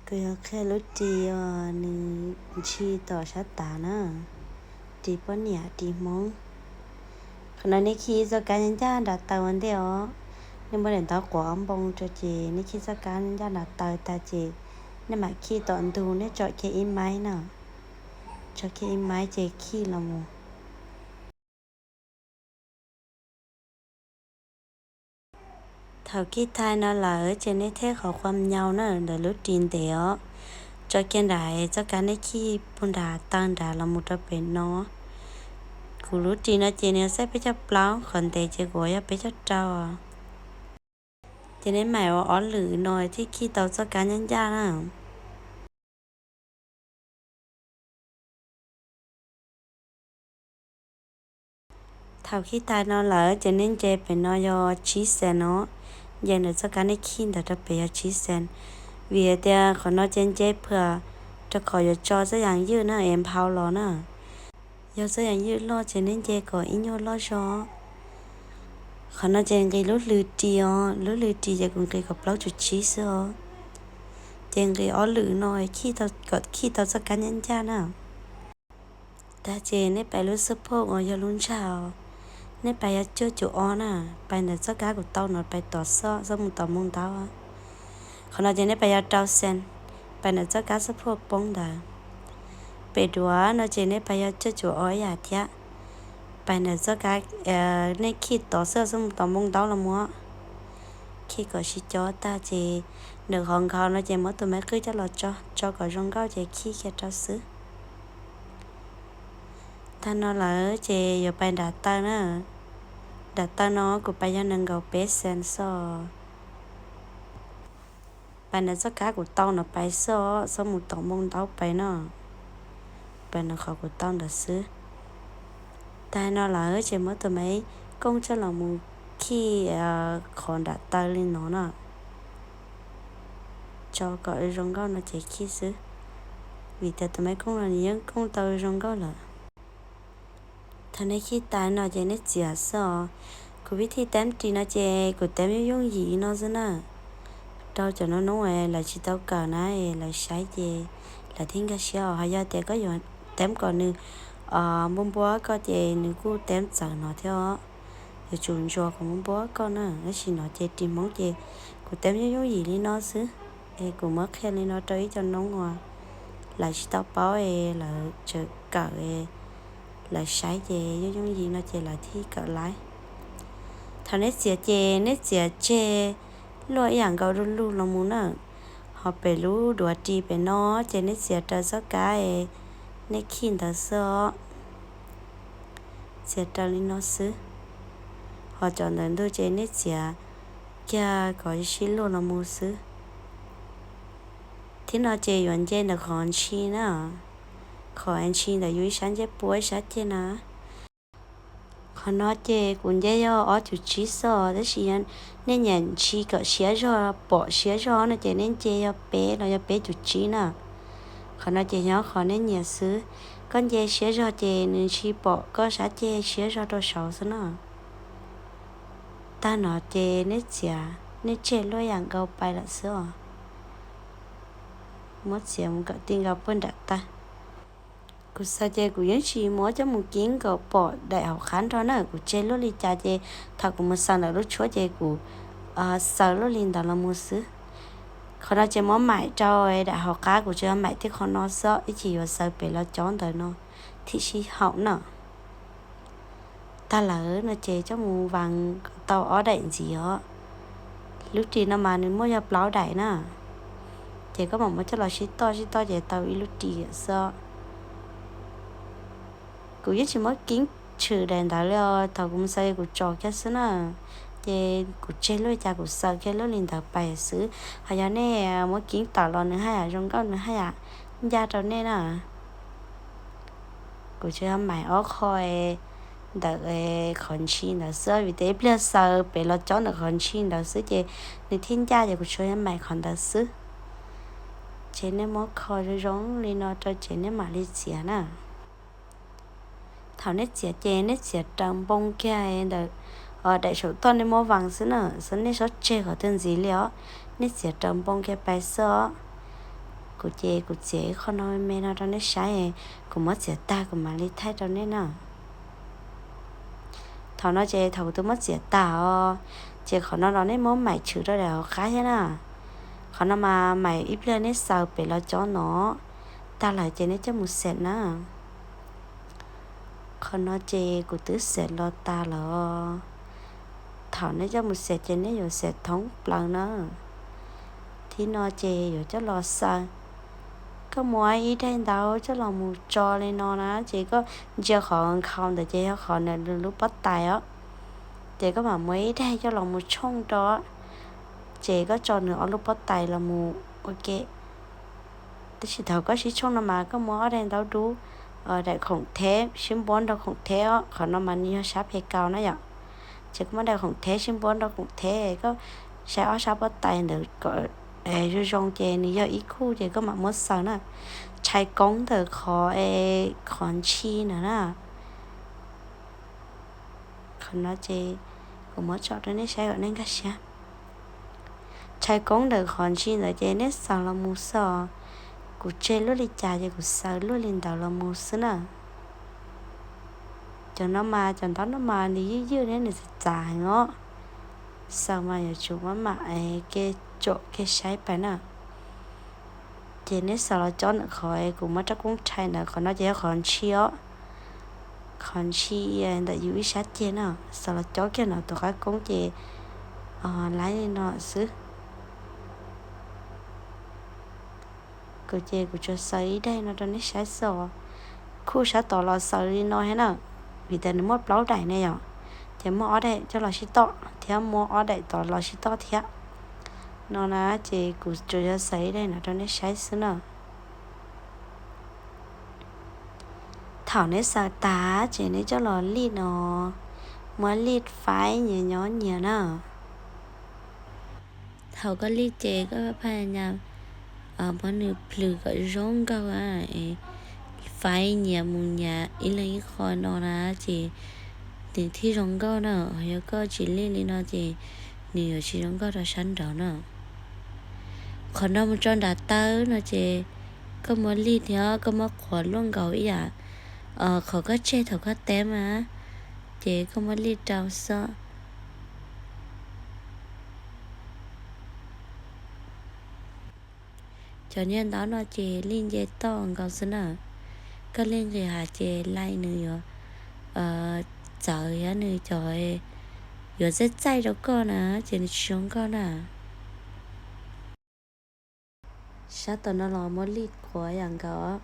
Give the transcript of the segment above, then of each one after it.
Kuv yuav qhia lub ris uas nws ntshis tom sab tav na, ris poj niam ris hmoob. Qhov no nej khij txoj kab ncaj ncaj nram taw ua ntej os. Nej muab daim ntaub quav ob npoo rau ces nej khij txoj kab ncaj ncaj nram taw tag ces nej mam khij tom ntug, nej tsom kiag ib maib na. Tsom kiag ib maib ces khij los mus. Thaum khij tag no lawm ces nej theb qhov qhuam nyau na ntawm lub ris ntev os, tso kiag nram txoj kab nej khij puag nram taw nrad los mus rau pem no. Kuv lub ris no ces nws yog size peb caug plaub, qhov ntev ces kuv yog peb caug rau. Ces nej mam ua ob lwm no thiaj khij tau txoj kab ncaj ncaj na. Thaum khij tag no lawm ces nej nce pem no yog tsib xees no, nce ntawm txoj kab nej khij ntawd rau pem yog tsib xees. Vim hais tias qhov no ces nce pham rau qhov yuav tso txoj yam ywj na es nphau los na. Yog txoj yam ywj loj ces nej nce kom ib nyuag loj zog. Qhov no ces nqis lub lwm ris os, lub lwm ris ces kuv nqis kom plaub cum tsib xwb os. Ces nqis ob lwm no kom khij tau txoj kab ncaj ncaj na. Tag ces nej pais lub xub phob uas yog lub ntsag os, nej pais yog cuaj cum ob na, pais ntawm txoj kab kuv tau no pais tom xwb, xwb mus tom moo ntaub. Qhov no ces nej pais yog rau xees, pais ntawm txoj kab xub phob poob ntawd. Pem duav no ces nej pais yog cuaj cum ob ib yam thiab, pais ntawm txoj kab nej khij tod xwb xwb mus tom moo ntaub los mus. Khij kom sib cob tag ces ntawm qhov nkhaus no ces muab tus maib qwj coj los tso, tso kom zoo nkauj ces khij kiag rau xwb. Tag no lawm ces yuav pais nram taw na. Nram taw no kuv pais yog nees nkaum peb xees xwb. Pais ntawm txoj kab kuv tau no pais xwb os, xwb mus tom moo ntaub pais no. Pais ntawm qhov kuv tau ntawd xwb. Tag no lawm ces muab tus maib kooj coj los mus khij qhov nram taw li no na. Tso kom zoo nkauj no ces khij xwb, vim tias tus maib kooj no nws yeej kooj tau zoo nkauj lawm. Thaum nej khij tas no ces nej txiav xwb os. Kuv vib thij teb ris no ces kuv teb yooj yooj yim no xwb na. Rau cov noob noob es lawv tsis tau kawm na es lawv saib ces lawv thiaj nkag siab os. Ho yog tias koj yuav teb kom nws npuab npuab koj ces nws kuj teb txawv no thiab os. Yuav tsum ntsuas kom npuab npuab koj na. Tab sis no ces ris Hmoob ces kuv teb yooj yooj yim li no xwb. Es kuv muab qhia li no rau ib co noob uas lawv tsis tau paub es lawv tseem kawm, lawv saib ces yooj yooj yim no ces lawv thiaj kawm laib. Thaum neb txiav ces neb txiav tseg luaj ib yam nkaus du lug los mus na. Ho pem lub duav ris pem no ces neb txiav raws txoj kab es neb khij ntawd xwb os. Txiav raws li no xwb. Ho cov ntawm ntug ces neb txiav kiag kom sib luag los mus xwb. Thiab no ces yuav nce ntawm qhov ntshis na, qhov ntshis ntawm yus ib sab ncej puab ib sab ceg na. Qhov no ces kuv nce yog ob cum tsib xwb, tab sis nej nyiam ntshis kom siab zog, pom siab zog no ces nej nce yog peb los yog peb cum tsib na. Qhov no ces nyob qhov nej nyiam xwb. Koj nce siab zog ces nws ntshis pom koj sab ceg siab zog rau saud xwb na. Tag no ces neb txiav, neb tseg luaj yam nkaus pais lawm xwb os. Muab txiav mus kom ti nkaus puag nram tag. Kuv xaws ces kuv yeej tsis muab coj mus kib nkaus pom daim hauv qab nrog na, kuv tseg luaj li cas ces thaum kuv mus xaws ntawm lub tshuab ces kuv xaws luaj li ntawd los mus xwb. Qhov no ces muab maim rau daim hauv qab, kuv tsuas yog maim tib qho no xwb, ib chim yuav xaws pem los cob ntawm no thiaj sib haum na. Tag lawm no ces coj mus vas kom tau ob daim ntxiv os. Lub ris no mas nws muaj yog plaub daim na, ces koj mam muab coj los sib toj sib toj ces tau ib lub ris xwb. Kuv yeej tsis muab kib tshwm daim ntawd li os, thaum kuv mus xaws kuv tso kiag xwb na, ces kuv tseg luaj li cas kuv xaws kiag luaj li ntawd pais xwb. Ho yog nej muab kib tawm los nws haj yam zoo nkauj, nws haj yam ncaj rau nej na. Kuv tsuas yog maim ob qho ntawm qhov ntshis ntawd xwb, vim tias ib pliag xaws pem los cob ntawm qhov ntshis ntawd xwb ces nws thiaj ncaj, ces kuv tsuas yog maim qhov ntawd xwb. Ces nej muab kho zoo zoo li no rau ces nej mam li txiav na. Thaum nej txiav ces nej txiav raws npoo kiag ntawm daim saum toj nej muab vas xwb na, nej txhob tseg qhov twg ntxiv li os, nej txiav raws npoo kiag pais xwb os. Kuv ces kuv txiav ib qho no me no rau nej saib, kuv muab txiav tag kuv mam li thaij rau nej na. Thaum no ces thaum kuv twb muab txiav tag os, ces qhov no los nej muab maim tshwm rau daim hauv qab thiab na. Qhov no mas maim ib pliag nej xaws pem los cob no tag lawm ces nej coj mus xet na. Qhov no ces kuv twb xet los tag lawm. Thaum nej coj mus xet ces nej yuav xet thoob plaws na. Thib no ces yuav coj los xaws. Koj muab ib daim ntaub coj los mus tso li no na, ces koj ntsia qhov nkhaus ntawd ces yog qhov nws lub pob tais os. Ces koj mam muab ib daim coj los mus tshooj rau, ces koj tso nws ob lub pob tais los mus ua ke. Tab sis thaum koj sib tshooj no mas koj muab ob daim ntaub dub, daim khoom theb sib npuab nrog khoom theb os, qhov no mas nws yog sab phem kaus na yom. Ces koj muab daim khoom theb sib npuab nrog khoom theb, koj saib ob sab pob tais ntawd kom zoo zoo ces nws yog ib khub ces koj mam muab xaws na. Tshais koob ntawm qhov, qhov ntshi ntawd na. Qhov no ces kuv muab tso rau nej saib kom nej nkag siab. Tshais koob ntawm qhov ntshi ntawd ces nej xaws los mus xwb os. Kuv tseg luaj li cas ces kuv xaws luaj li ntawd los mus xwb na. Cov no mas, cov ntaub no mas nws ywj ywj thiab nws txav txav heev os. Xaws mas yuav tsum maj mam kev tsom kev saib pais na. Ces nej xaws los cob ntawm qhov kuv muab rab koob rhais ntawd, qhov no ces yog qhov ntshi os. Qhov ntshi ntawm yus ib sab ceg na, xaws los cob kiag no tus qab koob ces laib li no xwb. Kuv ces kuv tsuas xaws ib daim no rau nej saib xwb os. Khub sab tod los xaws li no thiab na, vim tias nws muaj plaub daim ne yom, ces muab ob daim coj los sib toj thiab muab ob daim tod los sib toj thiab. No na, ces kuv tsuas yog xaws ib daim no rau nej saib xwb na. Thaum neb xaws tas ces neb coj los lij no, muab lij faib nyias nyob nyias na. Thaum koj lij ces koj pha nyas muab nws plhws kom zoo nkauj, faib nyias mus nyias ib leeg ib qho no na, ces nws thiaj zoo nkauj na. Yog koj tsis lij li no ces nws yuav tsis zoo nkauj rau sab nraud na. Qhov no mus tso nram taw no ces koj muab lij thiab koj muab qhuav luaj nkaus ib yam qhov koj tseg thaum koj teb mas, ces koj muab lij rau xwb. Cov niag ntaub no ces lij nce toj nkaus xwb na. Koj lij nqis hav ces laj nws yuav txawv thiab nws cov yuav txaij txaij rau koj na, ces nws tsis zoo nkauj na. Sab tom no los muab lij qhuav yam nkaus.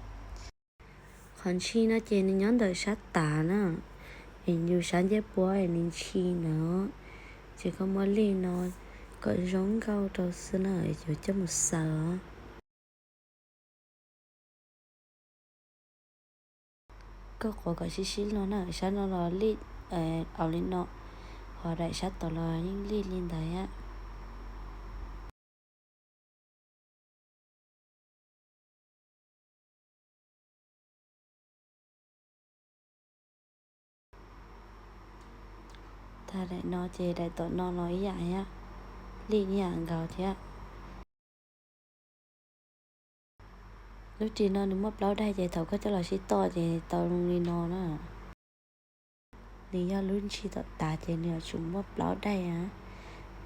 Qhov ntshi no ces nws nyob ntawm sab tav na, es yus sab ncej puab es nws ntshi na, ces koj muab lij no kom zoo nkauj rau xwb na, yuav coj mus xaws. Koj qhuav kom sib sib luag na, sab no los lij aus li no, ho daim sab tod los yeej lij li ntawd thiab. Tag daim no ces daim tom no los ib yam thiab, lij ib yam nkaus thiab. Lub ris no nws muaj plaub daim ces thaum koj coj los sib toj ces tau zoo li no na. Nws yog lub ntshi tom tav ces nws yuav tsum muaj plaub daim,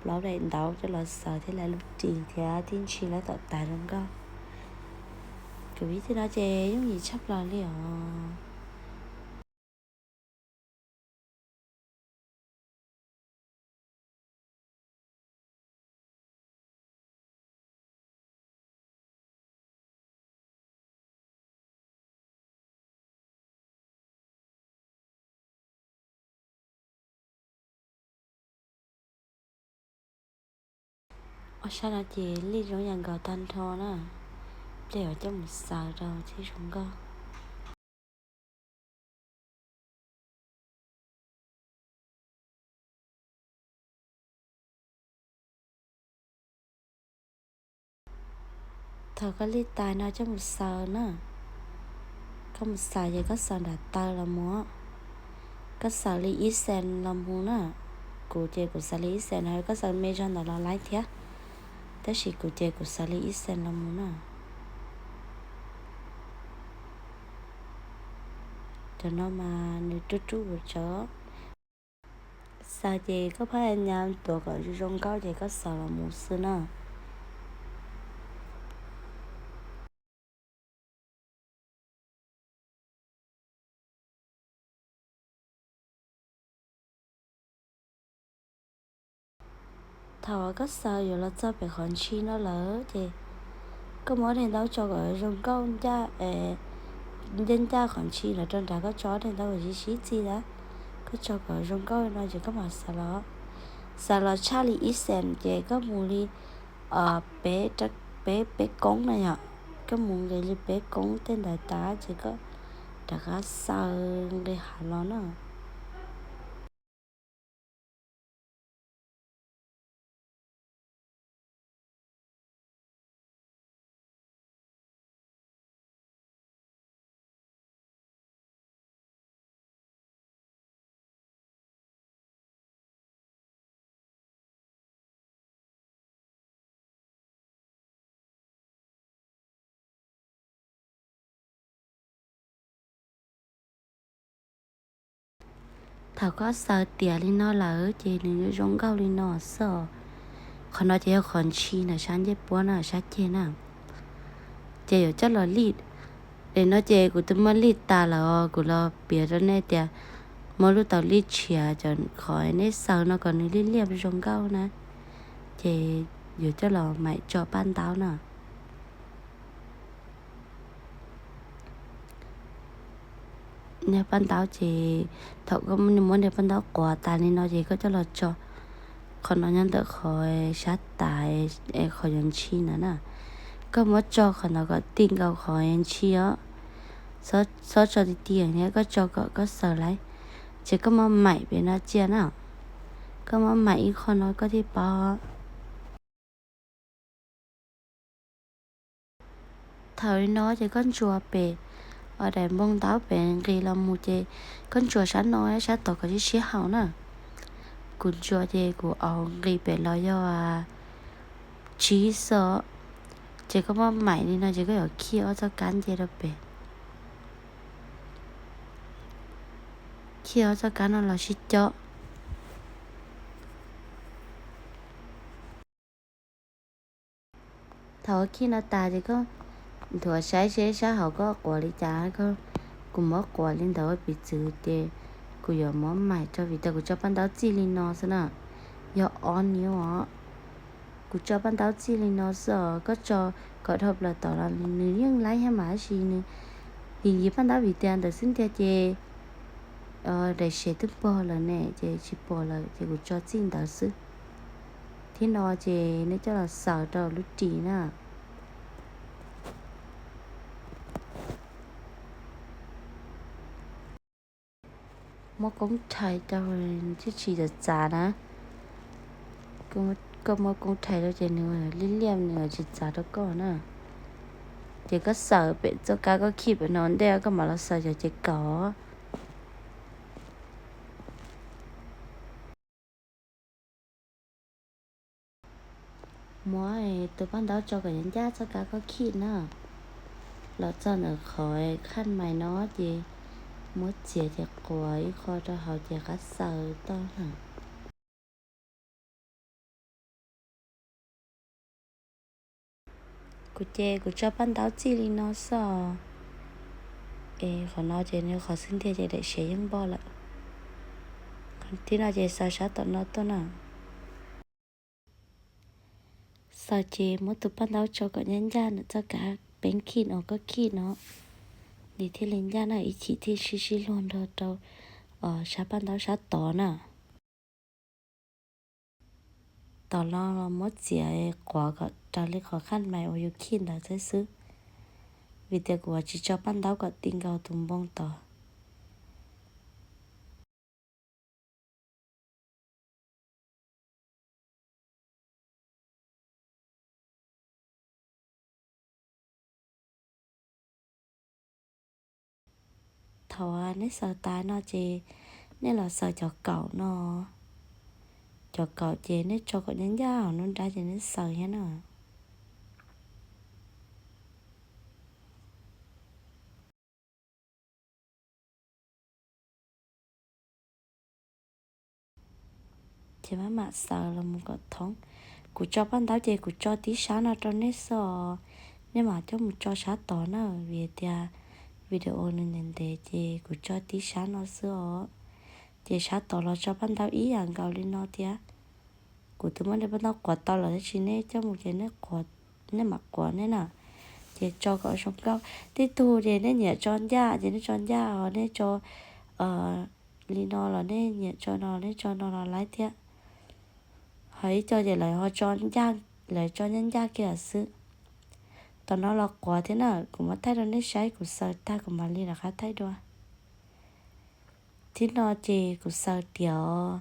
plaub daim ntaub coj los xaws thiab lawv lub ris thiab tib ntshi lawv tom tav zoo nkauj. Kuv vib tej no ces yooj yim tshaj plaws li os. Ob sab no ces lij zoo yam nkaus tag nrho na, ces yuav coj mus xaws rau thiaj zoo nkauj. Thaum koj lij tas no coj mus xaws na, koj mus xaws ces koj xaws nram taw los mus, koj xaws li ib xees los mus na. Kuv ces kuv xaws li ib xees no, koj xaws me zog ntawd los laib thiab, tab sis kuv ces kuv xaws li ib xees los mus na. Cov no mas nws rub rub ua tsawv. Xaws ces koj phaj nyab tuav kom zoo nkauj ces koj xaws los mus xwb na. Thaum koj xaws yuav los txog pem qhov ntshis no lawm ces koj muab daim ntaub tso kom zoo nkauj ncaj, ncaj ncaj qhov ntshis los rau nrad, koj tso daim ntaub kom sib sib txig ntawd, koj tso kom zoo nkauj no ces koj mam xaws los. Xaws los tshaj li ib xees ces koj mus li peb, peb koob na yom, koj mus nqis li peb koob tej ntawd tas ces koj rov qab xaws nqis hav los na. Thaum koj xaws tiav li no lawm ces nws yuav zoo nkauj li no xwb os. Qhov no ces yog qhov ntshis ntawm sab ncej puab na, sab ceg na. Ces yuav coj los lij. Daim no ces kuv twb muab lij tas lawm os, kuv los piav rau nej tias muab lub taub lij tshiav cov qhov nej xaws no kom nws liab liab zoo nkauj na. Ces yuav coj los maim tso paj ntaub na. Niag paj ntaub ces thaum koj muab niag paj ntaub quav tas li no ces koj coj los tso. Qhov no nyob ntawm qhov sab tav, qhov yuav ntshis ntawd na. Koj muab tso qhov ntawd kom ti nkaus qhov ntshis os. Txhob tso ti ti thiab, koj tso kom koj xaws lawm ces koj muab maim pem no cia na. Koj muab maim ib qho no koj thiaj paub. Thaum li no ces koj ntsuas pem daim npoo ntaub pem nqis los mus ces koj ntsuas sab no sab tod kom sib sib haum na. Kuv ntsuas ces kuv au nqis pem los yog tsib xwb. Ces koj muab maim li no ces koj yuav khij ob txoj kab nce rau pem. Khij ob txoj kab no los sib cob. Thaum khij no tas ces koj nthuav saib seb sab hauv koj quav li cas. Kuv muab quav li ntawd ua piv txwv ces kuv yuav muab maim rau vim tias kuv tso paj ntaub txij li no xwb na, yog ob niv os. Kuv tso paj ntaub txij li no xwb os, koj tso kom dhau plaws tod los nws yeej laib thiab mas tab sis nws yim yim paj ntaub vim tias ntawd xwb ntiag ces daim sev twb pog lawm ne ces tsis pom lawm ces kuv tso txij ntawd xwb. Thiab no ces nej coj los xaws rau lub ris na. Muab koob rhais rau, tsis txav txav na. Koj muab koob rhais rau ces nws liab liab nws tsis txav rau koj na. Ces koj xaws pem txoj kab koj khij pem no ntej koj mam los xaws cov ces kaum. Muab tus paj ntaub tso kom ncaj ncaj txoj kab koj khij na. Los txog ntawm qhov khaj mais no ces muab txiav ces quav ib qho rau hauv ces rov qab xaws toj na. Kuv ces kuv tso paj ntaub txij li no xwb os. Es qhov no ces nws qhov xwb ntiag ces daim sev yeej npog lawm. Thiab no ces xaws sab tom no tuaj na. Xaws ces muab tus paj ntaub tso kom ncaj ncaj ntawm txoj kab peeb khij uas koj khij no, nws thiaj li ncaj na, ib chim thiaj sib sib luag nrog rau sab paj ntaub sab tod na. Tom no los muab txiav quav kom raws li qhov khaj mais uas yus khij ntawd thiab xwb, vim tias kuv tsis tso paj ntaub kom ti nkaus tus npoo tod. Thaum nej xaws tas no ces nej los xaws cov kaum no. Cov kaum ces nej tso kom ncaj ncaj hauv nruab nrab ces nej xaws thiab na. Ces maj mam xaws los mus kom thoob. Kuv tso paj ntaub ces kuv tso tib sab no rau nej xwb os. Nej mam coj mus tso sab tod na, vim tias video nws ntev ntev ces kuv tso tib sab no xwb os. Ces sab tod los tso paj ntaub ib yam nkaus li no thiab. Kuv twb muab nej paj ntaub quav tau lawm tab sis nej coj mus ces nej mam quav nej na. Ces tso kom zoo nkauj. Tib tug ces nej nyiam tso ncaj ces nej tso ncaj os, nej tso li no los nej nyiam tso no nej tso no los laib thiab. Ho ib co ces lawv ho tso ncaj, lawv tso ncaj ncaj kiag xwb. Tam no los quav thiab na, kuv muab thaij rau nej saib, kuv xaws tag kuv mam li rov qab thaij dua. Thib no ces kuv xaws tiav,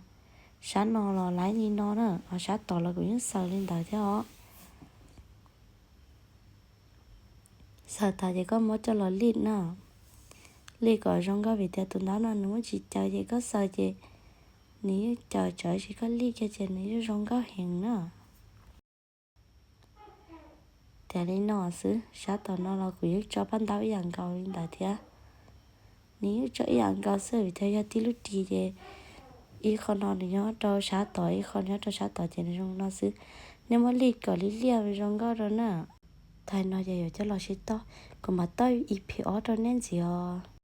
sab no los laib li no na, ho sab tod los kuv yeej xaws li ntawd thiab os. Xaws tas ces koj muab coj los lij na, lij kom zoo nkauj vim tias tus ntaub no nws muab tsis caws ces koj xaws ces nws yeej caws, tab sis koj lij kiag ces nws yeej zoo nkauj heev na. Tiav li no xwb, sab tom no los kuv yeej tso paj ntaub ib yam nkaus li ntawd thiab. Nws yeej tso ib yam nkaus xwb vim tias yog tib lub ris ces ib qho no nws nyob rau sab tod, ib qho nyob rau sab tod ces nws zoo no xwb. Nej muab lij kom li liaj zoo nkauj rau na. Thaum no ces yuav coj los sib toj, kuv mam toj ib phim ob rau nej ntxiv os.